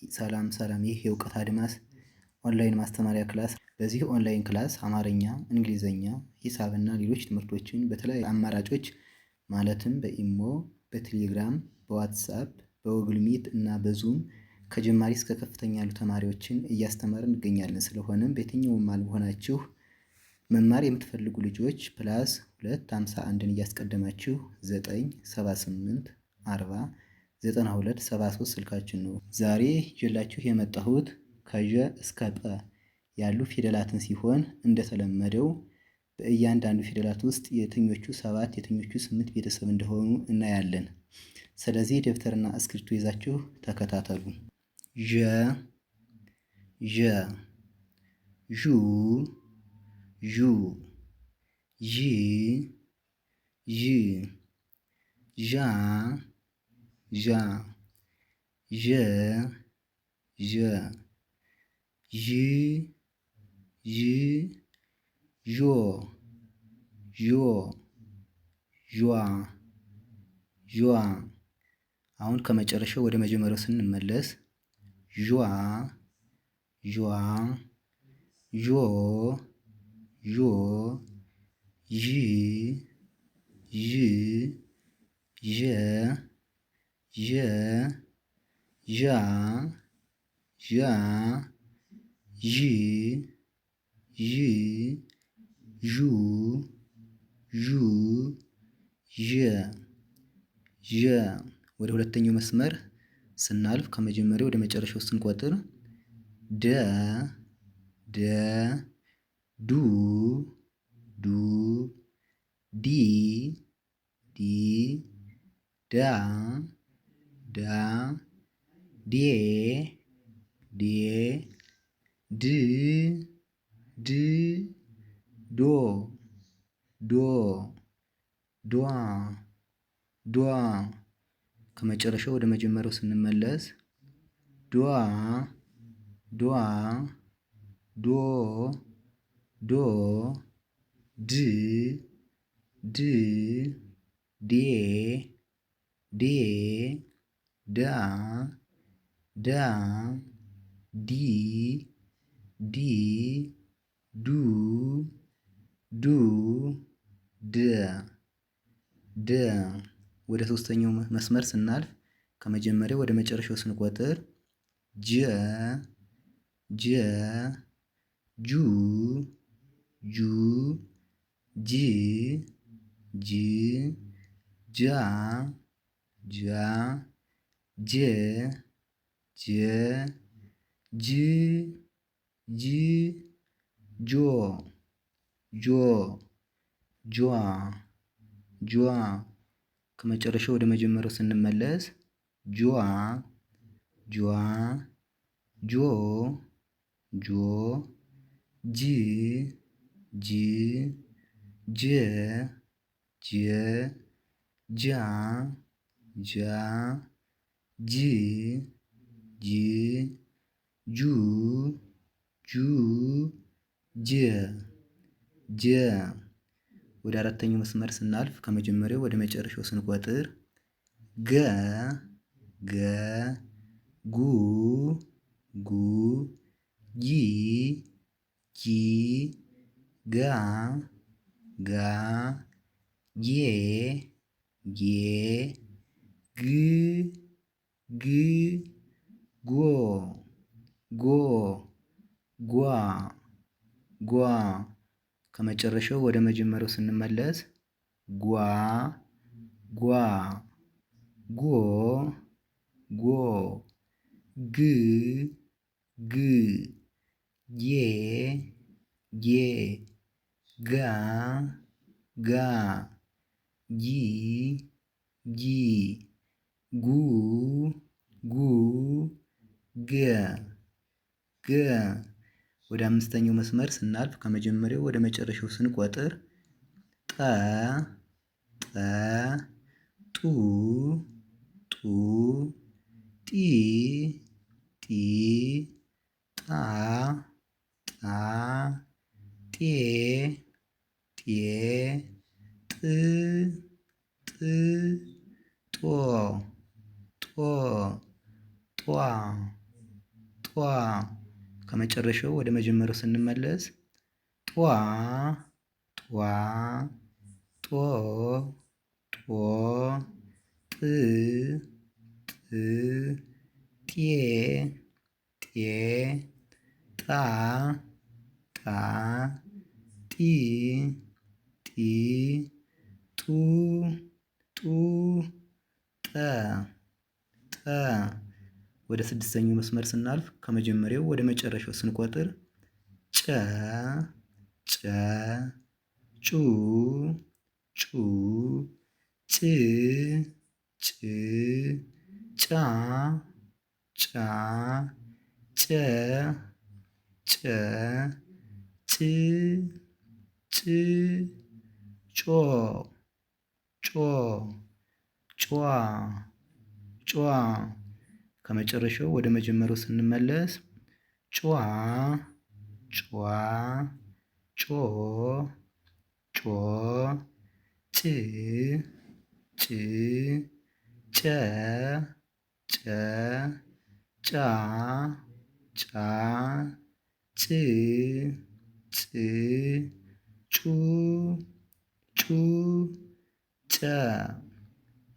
ሰላም ሰላም፣ ይህ የእውቀት አድማስ ኦንላይን ማስተማሪያ class። በዚህ online class አማርኛ፣ እንግሊዝኛ፣ ሂሳብና ሌሎች ትምህርቶችን በተለያዩ አማራጮች ማለትም በኢሞ፣ በቴሌግራም፣ በዋትስአፕ፣ በጉግል ሚት እና በዙም ከጀማሪ እስከ ከፍተኛ ያሉ ተማሪዎችን እያስተማርን እንገኛለን። ስለሆነም በየትኛውም ዓለም ሆናችሁ መማር የምትፈልጉ ልጆች plus 251ን እያስቀደማችሁ 978 40 92 73 ስልካችን ነው። ዛሬ ይዤላችሁ የመጣሁት ከዠ እስከ ጰ ያሉ ፊደላትን ሲሆን እንደተለመደው በእያንዳንዱ ፊደላት ውስጥ የትኞቹ ሰባት የትኞቹ ስምንት ቤተሰብ እንደሆኑ እናያለን። ስለዚህ ደብተርና እስክሪብቶ ይዛችሁ ተከታተሉ። ዠ ዠ ዡ ዡ ዢ ዢ ዣ ዣ ዠ ዠ ዥ ዥ ዦ ዦ ዧ ዧ። አሁን ከመጨረሻው ወደ መጀመሪያው ስንመለስ ዧ ዧ ዦ ዦ ዥ ዥ ዠ ዠ ዣ ዣ ዥ ዥ ዡ ዡ ዠ ዠ። ወደ ሁለተኛው መስመር ስናልፍ ከመጀመሪያው ወደ መጨረሻው ስንቆጥር ደ ደ ዱ ዱ ዲ ዲ ዳ ዳ ዴ ዴ ድ ድ ዶ ዶ ዷ ዷ። ከመጨረሻው ወደ መጀመሪያው ስንመለስ ዷ ዷ ዶ ዶ ድ ድ ዴ ዴ ዳ ዳ ዲ ዲ ዱ ዱ ደ ደ። ወደ ሶስተኛው መስመር ስናልፍ ከመጀመሪያው ወደ መጨረሻው ስንቆጥር ጀ ጀ ጁ ጁ ጅ ጅ ጃ ጃ ጄ ጄ ጅ ጅ ጆ ጆ ጇ ጇ። ከመጨረሻው ወደ መጀመሪያው ስንመለስ ጇ ጇ ጆ ጆ ጅ ጅ ጀ ጀ ጃ ጃ ጅ ጅ ጁ ጁ ጀ ጀ። ወደ አራተኛው መስመር ስናልፍ ከመጀመሪያው ወደ መጨረሻው ስንቆጥር ገ ገ ጉ ጉ ጊ ጊ ጋ ጋ ጌ ጌ ግ ግ ጎ ጎ ጓ ጓ። ከመጨረሻው ወደ መጀመሪያው ስንመለስ ጓ ጓ ጎ ጎ ግ ግ ጌ ጌ ጋ ጋ ጊ ጊ ጉ ጉ ገ ገ። ወደ አምስተኛው መስመር ስናልፍ ከመጀመሪያው ወደ መጨረሻው ስንቆጥር ጠ ጠ ጡ ጡ ጢ ጢ ጣ ጣ ጤ ጤ ጥ ጥ ጦ ጦ ጧ ጧ። ከመጨረሻው ወደ መጀመሪያው ስንመለስ ጧ ጧ ጦ ጦ ጥ ጥ ጤ ጤ ጣ ጣ ጢ ጢ ጡ ጡ ጠ ጠ። ወደ ስድስተኛው መስመር ስናልፍ ከመጀመሪያው ወደ መጨረሻው ስንቆጥር ጨ ጨ ጩ ጩ ጭ ጭ ጫ ጫ ጨ ጨ ጭ ጭ ጮ ጮ ጯ ጯ። ከመጨረሻው ወደ መጀመሪያው ስንመለስ ጯ ጯ ጮ ጮ ጭ ጭ ጨ ጨ ጫ ጫ ጭ ጭ ጩ ጩ ጨ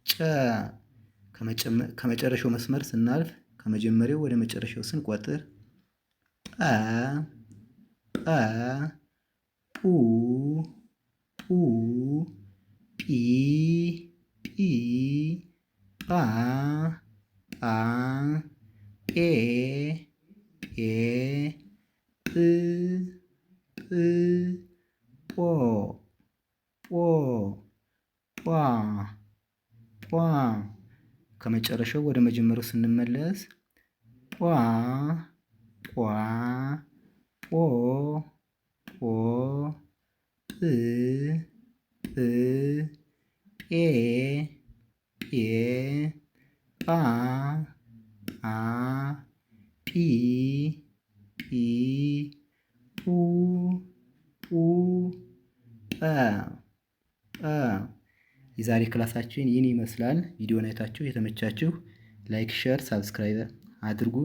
ጨ። ከመጨረሻው መስመር ስናልፍ ከመጀመሪያው ወደ መጨረሻው ስንቆጥር ጰ ጰ ጱ ጱ ጲ ጲ ጳ ጳ ጴ ጴ ጵ ጵ ጶ ጶ ጳ ጳ። ከመጨረሻው ወደ መጀመሪያው ስንመለስ ጳ ጳ ጶ ጶ ጵ ጵ ጴ ጴ ጳ ጳ ጲ ጲ ጱ ጱ ጰ ጰ። የዛሬ ክላሳችን ይህን ይመስላል። ቪዲዮን አይታችሁ የተመቻችሁ like፣ share፣ subscribe አድርጉ።